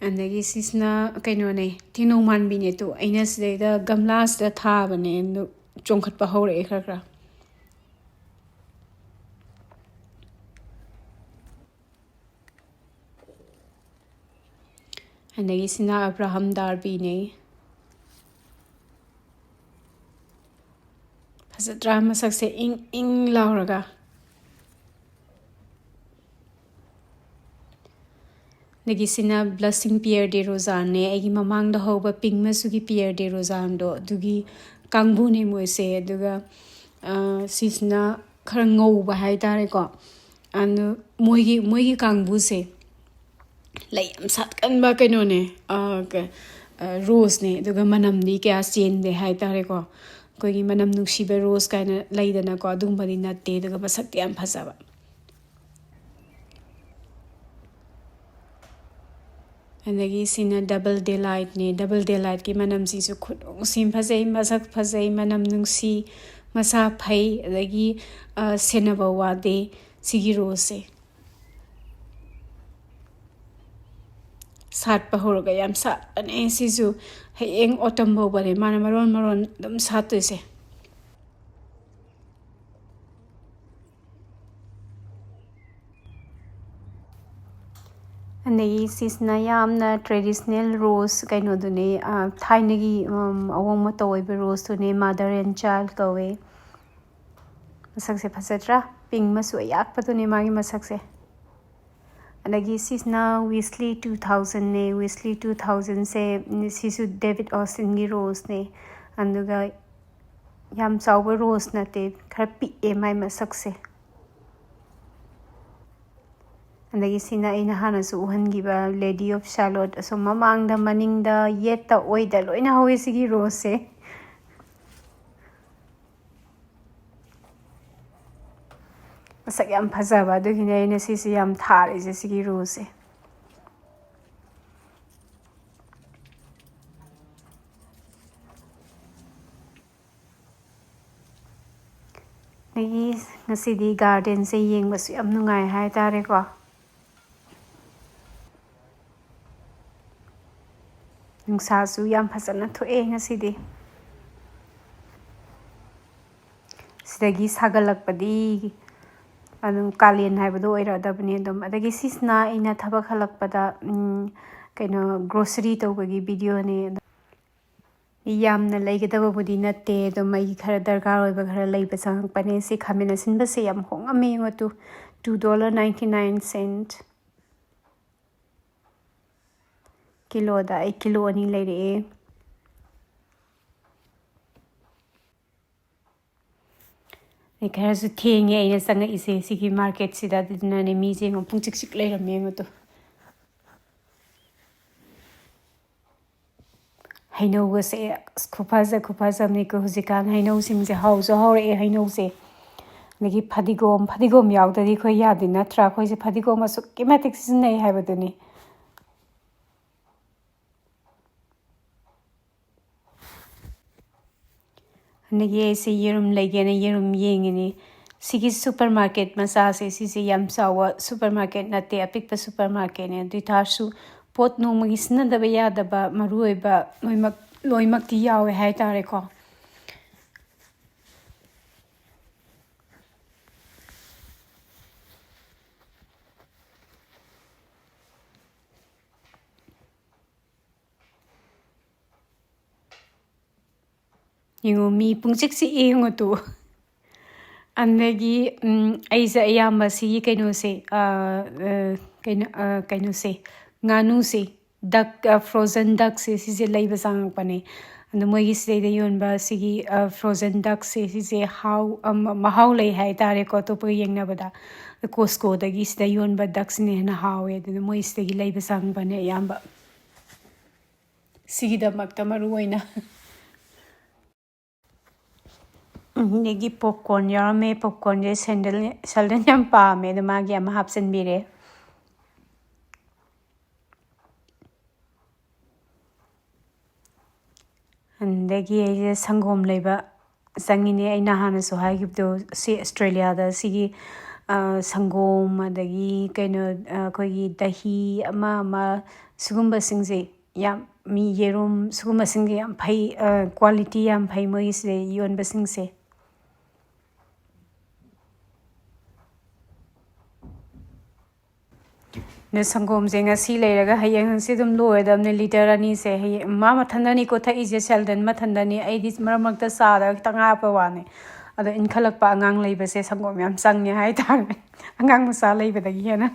ꯑꯗꯒꯤ ꯁꯤꯁꯤꯅ ꯀꯩꯅꯣꯅꯦ, ꯇꯦꯡꯅꯧ ꯃꯥꯟꯕꯤꯅꯦ꯫ ꯇꯨ, ꯑꯩꯅ ꯁꯤꯗꯩꯗ ꯒꯝꯂꯥꯁꯤꯗ ꯊꯥꯕꯅꯦ, ꯑꯗꯨ ꯆꯣꯡꯈꯠꯄ ꯍꯧꯔꯛꯑꯦ ꯈꯔ ꯈꯔ꯫ ꯑꯗꯒꯤ ꯁꯤꯅ ꯑꯕ꯭ꯔꯥꯍꯝ ꯗꯥꯔꯕꯤꯅꯦ꯫ ꯐꯖꯗ꯭ꯔꯥ ꯃꯁꯛꯁꯦ ꯏꯪ ꯏꯪ ꯂꯥꯎꯔꯒ? ꯑꯗꯒꯤ ꯁꯤꯅ ꯕ꯭ꯂꯁꯤꯡ ꯄꯤꯌꯔ ꯗꯦ ꯔꯣꯖꯥꯟꯅꯦ꯫ ꯑꯩꯒꯤ ꯃꯃꯥꯡꯗ ꯍꯧꯕ ꯄꯤꯡ ꯃꯆꯨꯒꯤ ꯄꯤꯌꯔ ꯗꯦ ꯔꯣꯖꯥꯟꯗꯣ, ꯑꯗꯨꯒꯤ ꯀꯥꯡꯕꯨꯅꯦ ꯃꯣꯏꯁꯦ꯫ ꯑꯗꯨꯒ, ꯑ, ꯁꯤꯁꯤꯅ ꯈꯔ ꯉꯧꯕ ꯍꯥꯏꯇꯥꯔꯦꯀꯣ꯫ ꯑꯗꯨ ꯃꯣꯏꯒꯤ, ꯃꯣꯏꯒꯤ ꯀꯥꯡꯕꯨꯁꯦ ꯂꯩ ꯌꯥꯝ ꯁꯥꯠꯀꯟꯕ ꯀꯩꯅꯣꯅꯦ, ꯑ, ꯀ-, ꯑ, ꯔꯣꯁꯅꯦ꯫ ꯑꯗꯨꯒ ꯃꯅꯝꯗꯤ ꯀꯌꯥ ꯆꯦꯟꯗꯦ ꯍꯥꯏꯇꯥꯔꯦꯀꯣ꯫ ꯑꯩꯈꯣꯏꯒꯤ ꯃꯅꯝ ꯅꯨꯡꯁꯤꯕ ꯔꯣꯁ ꯀꯥꯏꯅ ꯂꯩꯗꯅꯀꯣ, ꯑꯗꯨꯒꯨꯝꯕꯗꯤ ꯅꯠꯇꯦ꯫ ꯑꯗꯨꯒ ꯃꯁꯛꯇꯤ ꯌꯥꯝ ꯐꯖꯕ꯫ ꯑꯗꯒꯤ ꯁꯤꯅ ꯗꯕꯜ ꯗꯦ ꯂꯥꯏꯠꯅꯦ꯫ ꯗꯕꯜ ꯗꯦ ꯂꯥꯏꯠꯀꯤ ꯃꯅꯝꯁꯤꯁꯨ ꯈꯨꯅꯨꯡꯁꯤ ꯑꯃ ꯐꯖꯩ, ꯃꯁꯛ ꯐꯖꯩ, ꯃꯅꯝ ꯅꯨꯡꯁꯤ, ꯃꯁꯥ ꯐꯩ, ꯑꯗꯒꯤ, ꯑ, ꯁꯦꯟꯅꯕ ꯋꯥꯗꯦ ꯁꯤꯒꯤ ꯔꯣꯁꯁꯦ꯫ ꯁꯥꯠꯄ ꯍꯧꯔꯒ ꯌꯥꯝ ꯁꯥꯠꯄꯅꯦ ꯁꯤꯁꯨ꯫ ꯍꯌꯦꯡ ꯑꯣꯇꯝ ꯐꯥꯎꯕꯅꯦ ꯃꯥꯅ ꯃꯔꯣꯟ ꯃꯔꯣꯟ ꯑꯗꯨꯝ ꯁꯥꯠꯇꯣꯏꯁꯦ꯫ ꯑꯗꯒꯤ ꯁꯤꯁꯤꯅ ꯌꯥꯝꯅ traditional rose ꯀꯩꯅꯣꯗꯨꯅꯦ, ꯑ, ꯊꯥꯏꯅꯒꯤ, ꯎꯝ, ꯑꯋꯣꯡ ꯃꯇꯧ ꯑꯣꯏꯕ roseꯇꯨꯅꯦ, mother and child ꯀꯧꯋꯦ꯫ ꯃꯁꯛꯁꯦ ꯐꯖꯗ꯭ꯔꯥ? Pink ꯃꯆꯨ ꯑꯌꯥꯛꯄꯗꯨꯅꯦ ꯃꯥꯒꯤ ꯃꯁꯛꯁꯦ꯫ ꯑꯗꯒꯤ ꯁꯤꯁꯤꯅ Wesley two thousandꯅꯦ꯫ Wesley two thousandꯁꯦ, ꯎꯝ, ꯁꯤꯁꯨ David Austinꯒꯤ roseꯅꯦ꯫ ꯑꯗꯨꯒ ꯌꯥꯝ ꯆꯥꯎꯕ rose ꯅꯠꯇꯦ, ꯈꯔ ꯄꯤꯛꯑꯦ ꯃꯥꯏ ꯃꯁꯛꯁꯦ꯫ ꯑꯗꯒꯤ ꯁꯤꯅ ꯑꯩꯅ ꯍꯥꯟꯅꯁꯨ ꯎꯍꯟꯈꯤꯕ Lady of Shalott, ꯑꯁꯣꯝ ꯃꯃꯥꯡꯗ, ꯃꯅꯤꯡꯗ, ꯌꯦꯠꯇ, ꯑꯣꯏꯗ ꯂꯣꯏꯅ ꯍꯧꯋꯤ ꯁꯤꯒꯤ roseꯁꯦ꯫ ꯃꯁꯛ ꯌꯥꯝ ꯐꯖꯕ, ꯑꯗꯨꯒꯤꯅꯦ ꯑꯩꯅ ꯁꯤꯁꯦ ꯌꯥꯝ ꯊꯥꯔꯤꯁꯦ, ꯁꯤꯒꯤ roseꯁꯦ꯫ ꯑꯗꯒꯤ ꯉꯁꯤꯗꯤ gardenꯁꯦ ꯌꯦꯡꯕꯁꯨ ꯌꯥꯝ ꯅꯨꯡꯉꯥꯏ ꯍꯥꯏꯇꯥꯔꯦꯀꯣ꯫ ꯅꯨꯡꯁꯥꯁꯨ ꯌꯥꯝ ꯐꯖꯅ ꯊꯣꯛꯑꯦ ꯉꯁꯤꯗꯤ꯫ ꯁꯤꯗꯒꯤ ꯁꯥꯒꯠꯂꯛꯄꯗꯤ ꯑꯗꯨꯝ ꯀꯥꯂꯦꯟ ꯍꯥꯏꯕꯗꯣ ꯑꯣꯏꯔꯛꯑꯗꯕꯅꯤ ꯑꯗꯨꯝ꯫ ꯑꯗꯒꯤ ꯁꯤꯁꯤꯅ ꯑꯩꯅ ꯊꯕꯛ ꯍꯜꯂꯛꯄꯗ, ꯎꯝ, ꯀꯩꯅꯣ, grocery ꯇꯧꯕꯒꯤ videoꯅꯦ꯫ ꯑꯗꯣ ꯌꯥꯝꯅ ꯂꯩꯒꯗꯕꯕꯨꯗꯤ ꯅꯠꯇꯦ, ꯑꯗꯨꯝ ꯑꯩꯒꯤ ꯈꯔ ꯗꯔꯀꯥꯔ ꯑꯣꯏꯕ ꯈꯔ ꯂꯩꯕ ꯆꯪꯉꯛꯄꯅꯦ꯫ ꯁꯤ ꯈꯥꯃꯦꯟ ꯑꯁꯤꯟꯕꯁꯦ ꯌꯥꯝ ꯍꯣꯡꯉꯝꯃꯦ ꯌꯦꯡꯉꯣ two, two dollar ninety nine cent꯫ ꯀꯤꯂꯣꯗ ꯑꯩ ꯀꯤꯂꯣ ꯑꯅꯤ ꯂꯩꯔꯛꯑꯦ꯫ ꯑꯩ ꯈꯔꯁꯨ ꯊꯦꯡꯉꯦ ꯑꯩꯅ ꯆꯪꯉꯛꯏꯁꯦ ꯁꯤꯒꯤ marketꯁꯤꯗ, ꯑꯗꯨꯗꯨꯅꯅꯦ ꯃꯤꯁꯦ ꯌꯦꯡꯉꯣ ꯄꯨꯡꯆꯤꯛ ꯆꯤꯛ ꯂꯩꯔꯝꯃꯦ ꯌꯦꯡꯉꯣ ꯇꯨ꯫ ꯍꯩꯅꯧꯒꯁꯦ ꯑꯁ ꯈꯨꯐꯖ ꯈꯨꯐꯖ ꯑꯃꯅꯤꯀꯣ꯫ ꯍꯧꯖꯤꯛꯀꯥꯟ ꯍꯩꯅꯧꯁꯤꯡꯁꯦ ꯍꯥꯎꯁꯨ ꯍꯥꯎꯔꯛꯑꯦ ꯍꯩꯅꯧꯁꯦ꯫ ꯑꯗꯒꯤ ꯐꯗꯤꯒꯣꯝ, ꯐꯗꯤꯒꯣꯝ ꯌꯥꯎꯗ꯭ꯔꯗꯤ ꯑꯩꯈꯣꯏ ꯌꯥꯗꯦ ꯅꯠꯇ꯭ꯔꯥ? ꯑꯩꯈꯣꯏꯁꯦ ꯐꯗꯤꯒꯣꯝ ꯑꯁꯨꯛꯀꯤ ꯃꯇꯤꯛ ꯁꯤꯖꯤꯟꯅꯩ ꯍꯥꯏꯕꯗꯨꯅꯤ꯫ ꯑꯗꯒꯤ ꯑꯩꯁꯦ ꯌꯦꯔꯨꯝ ꯂꯩꯒꯦꯅ ꯌꯦꯔꯨꯝ ꯌꯦꯡꯉꯤꯅꯤ꯫ ꯁꯤꯒꯤ supermarket ꯃꯆꯥꯁꯦ, ꯁꯤꯁꯦ ꯌꯥꯝ ꯆꯥꯎꯕ supermarket ꯅꯠꯇꯦ, ꯑꯄꯤꯛꯄ supermarketꯅꯦ꯫ ꯑꯗꯨ ꯑꯣꯏ ꯇꯥꯔꯁꯨ ꯄꯣꯠ ꯅꯣꯡꯃꯒꯤ ꯁꯤꯖꯤꯟꯅꯗꯕ ꯌꯥꯗꯕ ꯃꯔꯨꯑꯣꯏꯕ ꯂꯣꯏꯃꯛ, ꯂꯣꯏꯃꯛꯇꯤ ꯌꯥꯎꯋꯦ ꯍꯥꯏꯇꯥꯔꯦꯀꯣ꯫ ꯌꯦꯡꯉꯨ, ꯃꯤ ꯄꯨꯡꯆꯤꯛ ꯆꯤꯛꯑꯦ ꯌꯦꯡꯉꯨ ꯇꯨ꯫ ꯑꯗꯒꯤ, ꯎꯝ, ꯑꯩꯁꯦ ꯑꯌꯥꯝꯕ ꯁꯤꯒꯤ ꯀꯩꯅꯣꯁꯦ, ꯑ, ꯑ, ꯀꯩꯅꯣ, ꯑ, ꯀꯩꯅꯣꯁꯦ, ꯉꯥꯅꯨꯁꯦ, duck, ꯑ, frozen duckꯁꯦ, ꯁꯤꯁꯦ ꯂꯩꯕ ꯆꯪꯉꯛꯄꯅꯦ꯫ ꯑꯗꯣ ꯃꯣꯏꯒꯤ ꯁꯤꯗꯩꯗ ꯌꯣꯟꯕ ꯁꯤꯒꯤ, ꯑ, frozen duckꯁꯦ, ꯁꯤꯁꯦ ꯍꯥꯎ-, ꯑꯝ, ꯃꯍꯥꯎ ꯂꯩ ꯍꯥꯏꯇꯥꯔꯦꯀꯣ, ꯑꯇꯣꯞꯄꯒ ꯌꯦꯡꯅꯕꯗ꯫ Costcoꯗꯒꯤ ꯁꯤꯗ ꯌꯣꯟꯕ duckꯁꯤꯅ ꯍꯦꯟꯅ ꯍꯥꯎꯋꯦ, ꯑꯗꯨꯅ ꯃꯣꯏ ꯁꯤꯗꯒꯤ ꯂꯩꯕ ꯆꯪꯕꯅꯦ ꯑꯌꯥꯝꯕ꯫ ꯁꯤꯒꯤꯗꯃꯛꯇ ꯃꯔꯨ ꯑꯣꯏꯅ꯫ ꯎꯝ, ꯑꯗꯒꯤ popcorn ꯌꯥꯎꯔꯝꯃꯦ꯫ Popcornꯁꯦ ꯁꯦꯟꯗꯜ, ꯁꯦꯜꯗꯟ ꯌꯥꯝ ꯄꯥꯝꯃꯦ, ꯑꯗꯣ ꯃꯥꯒꯤ ꯑꯃ ꯍꯥꯞꯆꯤꯟꯕꯤꯔꯦ꯫ ꯑꯗꯒꯤ ꯑꯩꯁꯦ ꯁꯪꯒꯣꯝ ꯂꯩꯕ ꯆꯪꯉꯤꯅꯦ꯫ ꯑꯩꯅ ꯍꯥꯟꯅꯁꯨ ꯍꯥꯏꯈꯤꯕꯗꯣ, ꯁꯤ ꯑꯁꯇ꯭ꯔꯦꯂꯤꯌꯥꯗ ꯁꯤꯒꯤ, ꯑ, ꯁꯪꯒꯣꯝ, ꯑꯗꯒꯤ ꯀꯩꯅꯣ, ꯑ, ꯑꯩꯈꯣꯏꯒꯤ ꯗꯍꯤ ꯑꯃ ꯑꯃ, ꯁꯤꯒꯨꯝꯕꯁꯤꯡꯁꯦ ꯌꯥꯝ, ꯃꯤ ꯌꯦꯔꯨꯝ, ꯁꯤꯒꯨꯝꯕꯁꯤꯡꯁꯦ ꯌꯥꯝ ꯐꯩ, ꯑ, quality ꯌꯥꯝ ꯐꯩ ꯃꯣꯏꯒꯤ ꯁꯤꯗ ꯌꯣꯟꯕꯁꯤꯡꯁꯦ꯫ ꯑꯗꯣ ꯁꯪꯒꯣꯝꯁꯦ ꯉꯁꯤ ꯂꯩꯔꯒ ꯍꯌꯦꯡ ꯍꯪꯆꯤꯠ ꯑꯗꯨꯝ ꯂꯣꯏꯔꯗꯕꯅꯦ, litre ꯑꯅꯤꯁꯦ꯫ ꯍꯌꯦꯡ ꯃꯥ ꯃꯊꯟꯗꯅꯤꯀꯣ ꯊꯛꯏꯁꯦ, ꯁꯦꯜꯗꯟ ꯃꯊꯟꯗꯅꯤ꯫ ꯑꯩꯗꯤ ꯃꯔꯛ ꯃꯔꯛꯇ ꯆꯥꯗ ꯈꯤꯇꯪ ꯍꯥꯞꯄ ꯋꯥꯅꯤ꯫ ꯑꯗꯣ ꯏꯟꯈꯠꯂꯛꯄ ꯑꯉꯥꯡ ꯂꯩꯕꯁꯦ ꯁꯪꯒꯣꯝ ꯌꯥꯝ ꯆꯪꯉꯦ ꯍꯥꯏꯇꯥꯔꯦ, ꯑꯉꯥꯡ ꯃꯆꯥ ꯂꯩꯕꯗꯒꯤ ꯍꯦꯟꯅ꯫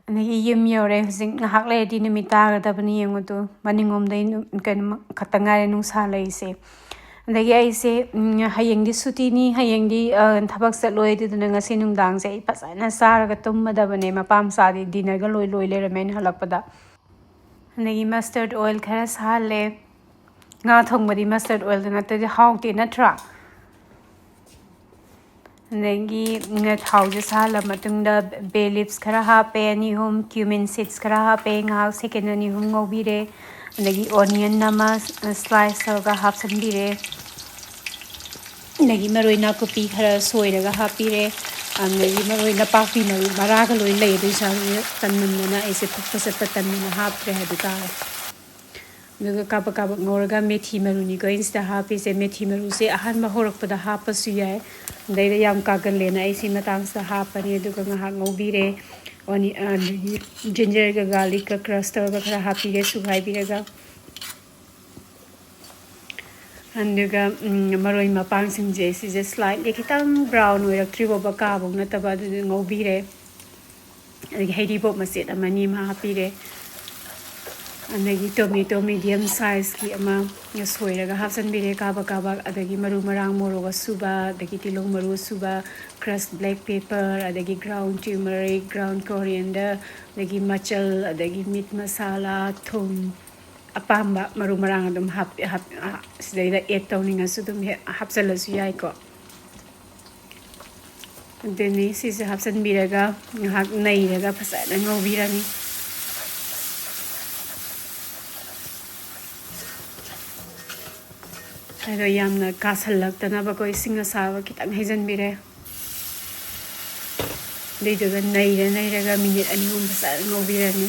ꯑꯗꯒꯤ ꯌꯨꯝ ꯌꯧꯔꯦ꯫ ꯍꯧꯖꯤꯛ ꯉꯥꯏꯍꯥꯛ ꯂꯩꯔꯗꯤ ꯅꯨꯃꯤꯠ ꯇꯥꯒꯗꯕꯅꯤ꯫ ꯌꯦꯡꯉꯨ ꯇꯨ, ꯃꯅꯤꯡꯂꯣꯝꯗꯩ ꯅꯨ-, ꯀꯩꯅꯣ, ꯈꯛꯇ ꯉꯥꯏꯔꯦ ꯅꯨꯡꯁꯥ ꯂꯩꯔꯤꯁꯦ꯫ ꯑꯗꯒꯤ ꯑꯩꯁꯦ, ꯎꯝ, ꯍꯌꯦꯡꯗꯤ ꯁꯨꯇꯤꯅꯤ, ꯍꯌꯦꯡꯗꯤ, ꯑ, ꯊꯕꯛ ꯆꯠꯂꯣꯏ꯫ ꯑꯗꯨꯗꯨꯅ ꯉꯁꯤ ꯅꯨꯡꯗꯥꯡꯁꯦ ꯑꯩ ꯐꯖꯅ ꯆꯥꯔꯒ ꯇꯨꯝꯃꯗꯕꯅꯦ꯫ ꯃꯄꯥ ꯃꯆꯥꯗꯤ dinnerꯒ ꯂꯣꯏ ꯂꯣꯏ ꯂꯩꯔꯝꯃꯦ ꯑꯩꯅ ꯍꯜꯂꯛꯄꯗ꯫ ꯑꯗꯒꯤ mustard oil ꯈꯔ ꯁꯥꯍꯜꯂꯦ꯫ ꯉꯥ ꯊꯣꯡꯕꯗꯤ mustard oilꯗ ꯅꯠꯇ꯭ꯔꯗꯤ ꯍꯥꯎꯇꯦ, ꯅꯠꯇ꯭ꯔꯥ? ꯑꯗꯒꯤ, ꯎꯝ, ꯊꯥꯎꯁꯦ ꯁꯥꯍꯜꯂ ꯃꯇꯨꯡꯗ bay leaves ꯈꯔ ꯍꯥꯞꯄꯦ, ꯑꯅꯤ ꯑꯍꯨꯝ, cumin seeds ꯈꯔ ꯍꯥꯞꯄꯦ, ꯉꯥꯏꯍꯥꯛ second ꯑꯅꯤ ꯑꯍꯨꯝ ꯉꯧꯕꯤꯔꯦ꯫ ꯑꯗꯒꯤ onion ꯑꯃ slice ꯇꯧꯔꯒ ꯍꯥꯞꯆꯤꯟꯕꯤꯔꯦ꯫ ꯑꯗꯒꯤ ꯃꯔꯣꯏ ꯅꯥꯀꯨꯞꯄꯤ ꯈꯔ ꯁꯣꯏꯔꯒ ꯍꯥꯞꯄꯤꯔꯦ꯫ ꯑꯗꯒꯤ ꯃꯔꯣꯏ ꯅꯄꯥꯛꯄꯤ ꯃꯔꯨ ꯃꯔꯥꯒ ꯂꯣꯏ ꯂꯩ, ꯑꯗꯨ ꯑꯣꯏꯁꯨ ꯇꯟꯃꯟꯗꯅ ꯑꯩꯁꯦ ꯐꯨꯠꯄ ꯆꯠꯄ ꯇꯟꯗꯅ ꯍꯥꯞꯇ꯭ꯔꯦ ꯍꯥꯏꯕ ꯇꯥꯔꯦ꯫ ꯑꯗꯨꯒ ꯀꯥꯕꯛ ꯀꯥꯕꯛ ꯉꯧꯔꯒ ꯃꯦꯊꯤ ꯃꯔꯨꯅꯤꯀꯣ ꯑꯩꯅ ꯁꯤꯗ ꯍꯥꯞꯄꯤꯁꯦ꯫ ꯃꯦꯊꯤ ꯃꯔꯨꯁꯦ ꯑꯍꯥꯟꯕ ꯍꯧꯔꯛꯄꯗ ꯍꯥꯞꯄꯁꯨ ꯌꯥꯏ, ꯑꯗꯩꯗ ꯌꯥꯝ ꯀꯥꯒꯜꯂꯦꯅ ꯑꯩ ꯁꯤ ꯃꯇꯥꯡꯁꯤꯗ ꯍꯥꯞꯄꯅꯤ꯫ ꯑꯗꯨꯒ ꯉꯥꯏꯍꯥꯛ ꯉꯧꯕꯤꯔꯦ꯫ ꯑꯣꯅꯤ-, ꯑꯗꯒꯤ gingerꯒ garlicꯀ crush ꯇꯧꯔꯒ ꯈꯔ ꯍꯥꯞꯄꯤꯔꯦ, ꯁꯨꯒꯥꯏꯕꯤꯔꯒ꯫ ꯑꯗꯨꯒ ꯎꯝ, ꯃꯔꯣꯏ ꯃꯄꯥꯡꯁꯤꯡꯁꯦ ꯁꯤꯁꯦ slightly ꯈꯤꯇꯪ brown ꯑꯣꯏꯔꯛꯇ꯭ꯔꯤ ꯐꯥꯎꯕ ꯀꯥꯐꯧ ꯅꯠꯇꯕ ꯑꯗꯨꯗ ꯉꯧꯕꯤꯔꯦ꯫ ꯑꯗꯒꯤ ꯍꯩꯔꯤꯕꯣꯞ ꯃꯆꯦꯠ ꯑꯃ ꯑꯅꯤ ꯑꯃ ꯍꯥꯞꯄꯤꯔꯦ꯫ ꯑꯗꯒꯤ tomato medium sizeꯀꯤ ꯑꯃ ꯁꯣꯏꯔꯒ ꯍꯥꯞꯆꯤꯟꯕꯤꯔꯦ ꯀꯥꯕꯛ ꯀꯥꯕꯛ꯫ ꯑꯗꯒꯤ ꯃꯔꯨ ꯃꯔꯥꯡ, ꯃꯣꯔꯣꯛ ꯑꯁꯨꯕ, ꯑꯗꯒꯤ ꯇꯤꯜꯍꯧ ꯃꯔꯨ ꯑꯁꯨꯕ, crushed black pepper, ꯑꯗꯒꯤ ground turmeric, ground coriander, ꯑꯗꯒꯤ ꯃꯆꯜ, ꯑꯗꯒꯤ meat masala, ꯊꯨꯝ, ꯑꯄꯥꯝꯕ ꯃꯔꯨ ꯃꯔꯥꯡ ꯑꯗꯨꯝ ꯍꯥꯞ-, ꯍꯥꯞ-, ꯁꯤꯗꯩꯗ add ꯇꯧꯅꯤꯡꯉꯁꯨ ꯑꯗꯨꯝ ꯍꯦꯛ ꯍꯥꯞꯆꯜꯂꯁꯨ ꯌꯥꯏꯀꯣ꯫ ꯑꯗꯨꯅꯤ ꯁꯤꯁꯦ ꯍꯥꯞꯆꯤꯟꯕꯤꯔꯒ ꯉꯥꯏꯍꯥꯛ ꯅꯩꯔꯒ ꯐꯖꯅ ꯉꯧꯕꯤꯔꯅꯤ꯫ ꯑꯗꯣ ꯌꯥꯝꯅ ꯀꯥꯁꯜꯂꯛꯇꯅꯕꯀꯣ ꯏꯁꯤꯡ ꯑꯁꯥꯕ ꯈꯤꯇꯪ ꯍꯩꯖꯤꯟꯕꯤꯔꯦ꯫ ꯑꯗꯨꯏꯗꯨꯒ ꯅꯩꯔ ꯅꯩꯔꯒ ꯃꯤꯅꯤꯠ ꯑꯅꯤ ꯑꯍꯨꯝ ꯐꯖꯅ ꯉꯧꯕꯤꯔꯅꯤ꯫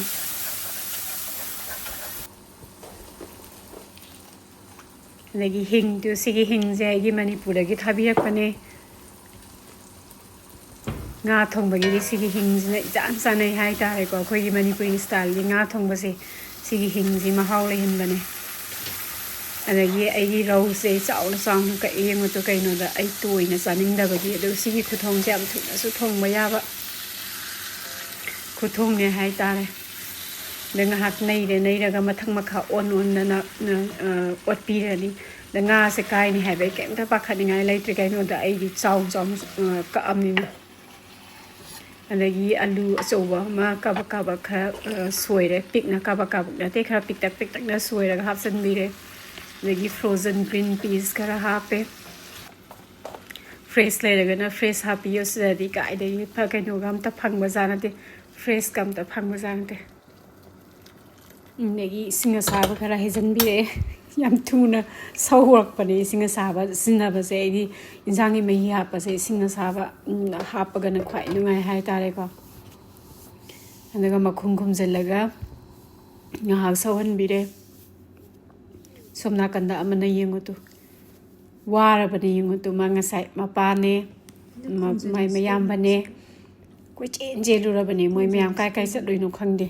ꯑꯗꯒꯤ ꯍꯤꯡꯗꯨ, ꯁꯤꯒꯤ ꯍꯤꯡꯁꯦ ꯑꯩꯒꯤ ꯃꯅꯤꯄꯨꯔꯗꯒꯤ ꯊꯥꯕꯤꯔꯛꯄꯅꯦ꯫ ꯉꯥ ꯊꯣꯡꯕꯒꯤꯗꯤ ꯁꯤꯒꯤ ꯍꯤꯡꯁꯤꯅ ꯏꯆꯥꯟ ꯆꯥꯟꯅꯩ ꯍꯥꯏꯇꯥꯔꯦꯀꯣ꯫ ꯑꯩꯈꯣꯏꯒꯤ ꯃꯅꯤꯄꯨꯔꯤ styleꯒꯤ ꯉꯥ ꯊꯣꯡꯕꯁꯦ ꯁꯤꯒꯤ ꯍꯤꯡꯁꯤ ꯃꯍꯥꯎ ꯂꯩꯍꯟꯕꯅꯦ꯫ ꯑꯗꯒꯤ ꯑꯩꯒꯤ ꯔꯧꯁꯦ ꯆꯥꯎꯅ ꯆꯥꯎꯅ ꯀꯛꯑꯦ꯫ ꯌꯦꯡꯉꯨꯇꯨ, ꯀꯩꯅꯣꯗ ꯑꯩ ꯇꯣꯏꯅ ꯆꯥꯅꯤꯡꯗꯕꯒꯤ꯫ ꯑꯗꯨ ꯁꯤꯒꯤ ꯈꯨꯊꯣꯡꯁꯦ ꯌꯥꯝ ꯊꯨꯅꯁꯨ ꯊꯣꯡꯕ ꯌꯥꯕ ꯈꯨꯊꯣꯡꯅꯦ ꯍꯥꯏꯇꯥꯔꯦ꯫ ꯑꯗ ꯉꯥꯏꯍꯥꯛ ꯅꯩꯔꯦ, ꯅꯩꯔꯒ ꯃꯊꯛ ꯃꯈꯥ ꯑꯣꯟ ꯑꯣꯟꯗꯅ, ꯑ, ꯑꯣꯠꯄꯤꯔꯅꯤ꯫ ꯑꯗ ꯉꯥꯁꯦ ꯀꯥꯏꯅꯤ ꯍꯥꯏꯕ ꯑꯩ ꯀꯩꯝꯇ ꯄꯥꯈꯠꯅꯤꯡꯉꯥꯏ ꯂꯩꯇ꯭ꯔꯦ, ꯀꯩꯅꯣꯗ ꯑꯩꯗꯤ ꯆꯥꯎ ꯆꯥꯎꯅ, ꯑ, ꯀꯛꯑꯕꯅꯤꯅ꯫ ꯑꯗꯒꯤ ꯑꯂꯨ ꯑꯆꯧꯕ ꯑꯃ ꯀꯥꯕꯛ ꯀꯥꯕꯛ ꯈꯔ, ꯑ, ꯁꯣꯏꯔꯦ, ꯄꯤꯛꯅ ꯀꯥꯕꯛ ꯀꯥꯕꯛ ꯅꯠꯇꯦ, ꯈꯔ ꯄꯤꯛꯇꯛ ꯄꯤꯛꯇꯛꯅ ꯁꯣꯏꯔꯒ ꯍꯥꯞꯆꯤꯟꯕꯤꯔꯦ꯫ ꯑꯗꯒꯤ frozen green peas ꯈꯔ ꯍꯥꯞꯄꯦ꯫ Fresh ꯂꯩꯔꯒꯅ fresh ꯍꯥꯞꯄꯤꯌꯣ, ꯁꯤꯗꯗꯤ ꯀꯥꯏꯗꯒꯤ ꯐ-, ꯀꯩꯅꯣꯒ ꯑꯝꯇ ꯐꯪꯕꯖꯥꯠ ꯅꯠꯇꯦ, freshꯀ ꯑꯝꯇ ꯐꯪꯕꯖꯥꯠ ꯅꯠꯇꯦ꯫ ꯑꯗꯒꯤ ꯏꯁꯤꯡ ꯑꯁꯥꯕ ꯈꯔ ꯍꯩꯖꯤꯟꯕꯤꯔꯛꯑꯦ꯫ ꯌꯥꯝ ꯊꯨꯅ ꯁꯧꯔꯛꯄꯅꯦ ꯏꯁꯤꯡ ꯑꯁꯥꯕ ꯁꯤꯖꯤꯟꯅꯕꯁꯦ꯫ ꯑꯩꯗꯤ ꯏꯟꯁꯥꯡꯒꯤ ꯃꯍꯤ ꯍꯥꯞꯄꯁꯦ ꯏꯁꯤꯡ ꯑꯁꯥꯕ, ꯎꯝ, ꯍꯥꯞꯄꯒꯅ ꯈ꯭ꯋꯥꯏ ꯅꯨꯡꯉꯥꯏ ꯍꯥꯏꯇꯥꯔꯦꯀꯣ꯫ ꯑꯗꯨꯒ ꯃꯈꯨꯝ ꯈꯨꯝꯖꯤꯜꯂꯒ ꯉꯥꯏꯍꯥꯛ ꯁꯧꯍꯟꯕꯤꯔꯦ꯫ ꯁꯣꯝ ꯅꯥꯀꯟꯗ ꯑꯃꯅ ꯌꯦꯡꯉꯨ ꯇꯨ꯫ ꯋꯥꯔꯕꯅꯦ ꯌꯦꯡꯉꯨ ꯇꯨ꯫ ꯃꯥ ꯉꯁꯥꯏ ꯃꯄꯥꯅꯦ, ꯃ-, ꯃꯥꯏ ꯃꯌꯥꯝꯕꯅꯦ꯫ ꯀꯣꯏꯆꯦꯟ ꯆꯦꯜꯂꯨꯔꯕꯅꯦ꯫ ꯃꯣꯏ ꯃꯌꯥꯝ ꯀꯥꯏ ꯀꯥꯏ ꯆꯠꯂꯨꯏꯅꯣ ꯈꯪꯗꯦ꯫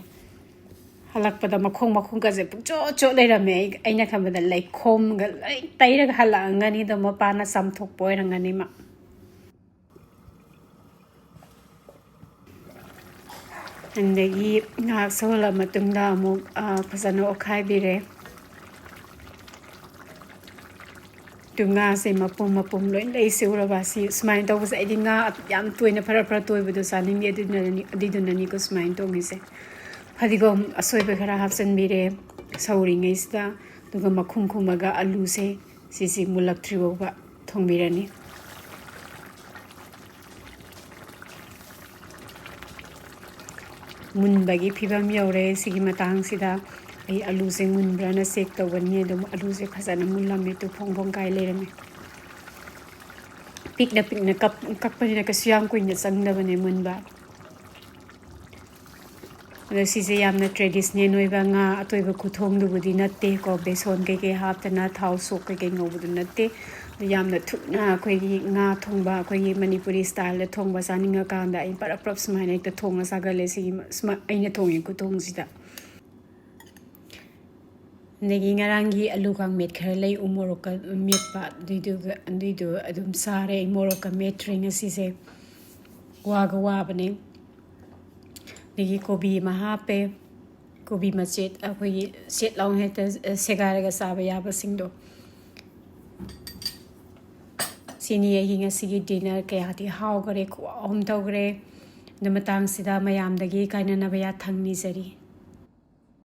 ꯍꯜꯂꯛꯄꯗ ꯃꯈꯣꯡ ꯃꯈꯣꯡꯒꯁꯦ ꯄꯨꯡꯆꯣꯠ ꯆꯣꯠ ꯂꯩꯔꯝꯃꯦ꯫ ꯑꯩ-, ꯑꯩꯅ ꯈꯟꯕꯗ ꯂꯩꯈꯣꯝꯒ ꯂꯣꯏ ꯇꯩꯔꯒ ꯍꯜꯂꯛꯑꯝꯒꯅꯤ, ꯑꯗꯣ ꯃꯄꯥꯅ ꯆꯥꯝꯊꯣꯛꯄ ꯑꯣꯏꯔꯝꯒꯅꯤ ꯃꯥ꯫ ꯑꯗꯒꯤ ꯉꯥꯏꯍꯥꯛ ꯁꯧꯍꯜꯂ ꯃꯇꯨꯡꯗ ꯑꯃꯨꯛ, ꯑ, ꯐꯖꯅ ꯑꯣꯠꯈꯥꯏꯕꯤꯔꯦ꯫ ꯑꯗꯨ ꯉꯥꯁꯦ ꯃꯄꯨꯝ ꯃꯄꯨꯝ ꯂꯣꯏ ꯂꯩꯁꯦ ꯎꯔꯕ? ꯁꯤ ꯁꯨꯃꯥꯏꯅ ꯇꯧꯕꯁꯦ, ꯑꯩꯗꯤ ꯉꯥ ꯌꯥꯝ ꯇꯣꯏꯅ ꯐꯔ ꯐꯔ ꯇꯣꯏꯕꯗꯣ ꯆꯥꯅꯤꯡꯗꯦ, ꯑꯗꯨꯅꯅꯤ, ꯑꯗꯨꯏꯗꯨꯅꯅꯤꯀꯣ ꯁꯨꯃꯥꯏꯅ ꯇꯣꯡꯉꯤꯁꯦ꯫ ꯐꯗꯤꯒꯣꯝ ꯑꯁꯣꯏꯕ ꯈꯔ ꯍꯥꯞꯆꯤꯟꯕꯤꯔꯦ ꯁꯧꯔꯤꯉꯩꯁꯤꯗ, ꯑꯗꯨꯒ ꯃꯈꯨꯝ ꯈꯨꯝꯃꯒ ꯑꯂꯨꯁꯦ ꯁꯤꯁꯤ ꯃꯨꯜꯂꯛꯇ꯭ꯔꯤ ꯐꯥꯎꯕ ꯊꯣꯡꯕꯤꯔꯅꯤ꯫ ꯃꯨꯟꯕꯒꯤ ꯐꯤꯕꯝ ꯌꯧꯔꯦ꯫ ꯁꯤꯒꯤ ꯃꯇꯥꯡꯁꯤꯗ ꯑꯩ ꯑꯂꯨꯁꯦ ꯃꯨꯟꯕ꯭ꯔꯥꯅ ꯆꯦꯛ ꯇꯧꯒꯅꯤ꯫ ꯑꯗꯨꯝ ꯑꯂꯨꯁꯦ ꯐꯖꯅ ꯃꯨꯜꯂꯝꯃꯦ, ꯇꯨ ꯐꯣꯡ ꯐꯣꯡ ꯀꯥꯏ ꯂꯩꯔꯝꯃꯦ꯫ ꯄꯤꯛꯅ ꯄꯤꯛꯅ ꯀꯞ-, ꯀꯛꯄꯅꯤꯅ ꯀꯩꯁꯨ ꯌꯥꯝ ꯀꯨꯏꯅ ꯆꯪꯗꯕꯅꯦ ꯃꯨꯟꯕ꯫ ꯑꯗꯣ ꯁꯤꯁꯦ ꯌꯥꯝꯅ traditional ꯑꯣꯏꯕ ꯉꯥ ꯑꯇꯣꯏꯕ ꯈꯨꯊꯣꯡꯗꯨꯕꯨꯗꯤ ꯅꯠꯇꯦꯀꯣ, ꯕꯦꯁꯣꯟ ꯀꯩꯀꯩ ꯍꯥꯞꯇꯅ ꯊꯥꯎ ꯁꯣꯛ ꯀꯩꯀꯩ ꯉꯧꯕꯗꯨ ꯅꯠꯇꯦ꯫ ꯑꯗꯣ ꯌꯥꯝꯅ ꯊꯨꯅ ꯑꯩꯈꯣꯏꯒꯤ ꯉꯥ ꯊꯣꯡꯕ, ꯑꯩꯈꯣꯏꯒꯤ ꯃꯅꯤꯄꯨꯔꯤ ꯁ꯭ꯇꯥꯏꯜꯗ ꯊꯣꯡꯕ ꯆꯥꯅꯤꯡꯉꯀꯥꯟꯗ ꯑꯩ ꯄꯔꯞ ꯄꯔꯞ ꯁꯨꯃꯥꯏꯅ ꯍꯦꯛꯇ ꯊꯣꯡꯉ ꯆꯥꯒꯜꯂꯦ꯫ ꯁꯤꯒꯤ ꯁꯨꯃꯥꯏ-, ꯑꯩꯅ ꯊꯣꯡꯉꯤ ꯈꯨꯊꯣꯡꯁꯤꯗ꯫ ꯑꯗꯒꯤ ꯉꯔꯥꯡꯒꯤ ꯑꯂꯨ ꯀꯥꯡꯃꯦꯠ ꯈꯔ ꯂꯩ, ꯎ ꯃꯣꯔꯣꯛꯀ ꯃꯦꯠꯄ, ꯑꯗꯨꯏꯗꯨꯒ, ꯑꯗꯨꯏꯗꯨ ꯑꯗꯨꯝ ꯆꯥꯔꯦ꯫ ꯑꯩ ꯃꯣꯔꯣꯛꯀ ꯃꯦꯠꯇ꯭ꯔꯦ ꯉꯁꯤꯁꯦ, ꯋꯥꯒ ꯋꯥꯕꯅꯦ꯫ ꯑꯗꯒꯤ ꯀꯣꯕꯤ ꯑꯃ ꯍꯥꯞꯄꯦ꯫ ꯀꯣꯕꯤ ꯃꯆꯦꯠ ꯑꯩꯈꯣꯏꯒꯤ ꯁꯦꯠ ꯂꯥꯎꯅ ꯍꯦꯛꯇ ꯁꯦꯒꯥꯏꯔꯒ ꯆꯥꯕ ꯌꯥꯕꯁꯤꯡꯗꯣ꯫ ꯁꯤꯅꯤ ꯑꯩꯒꯤ ꯉꯁꯤꯒꯤ dinner꯫ ꯀꯌꯥꯗꯤ ꯍꯥꯎꯈꯔꯦ, ꯈꯨꯍꯥꯎ ꯑꯃ ꯇꯧꯈ꯭ꯔꯦ꯫ ꯑꯗꯨ ꯃꯇꯥꯡꯁꯤꯗ ꯃꯌꯥꯝꯗꯒꯤ ꯀꯥꯏꯅꯅꯕ ꯌꯥꯊꯪ ꯅꯤꯖꯔꯤ꯫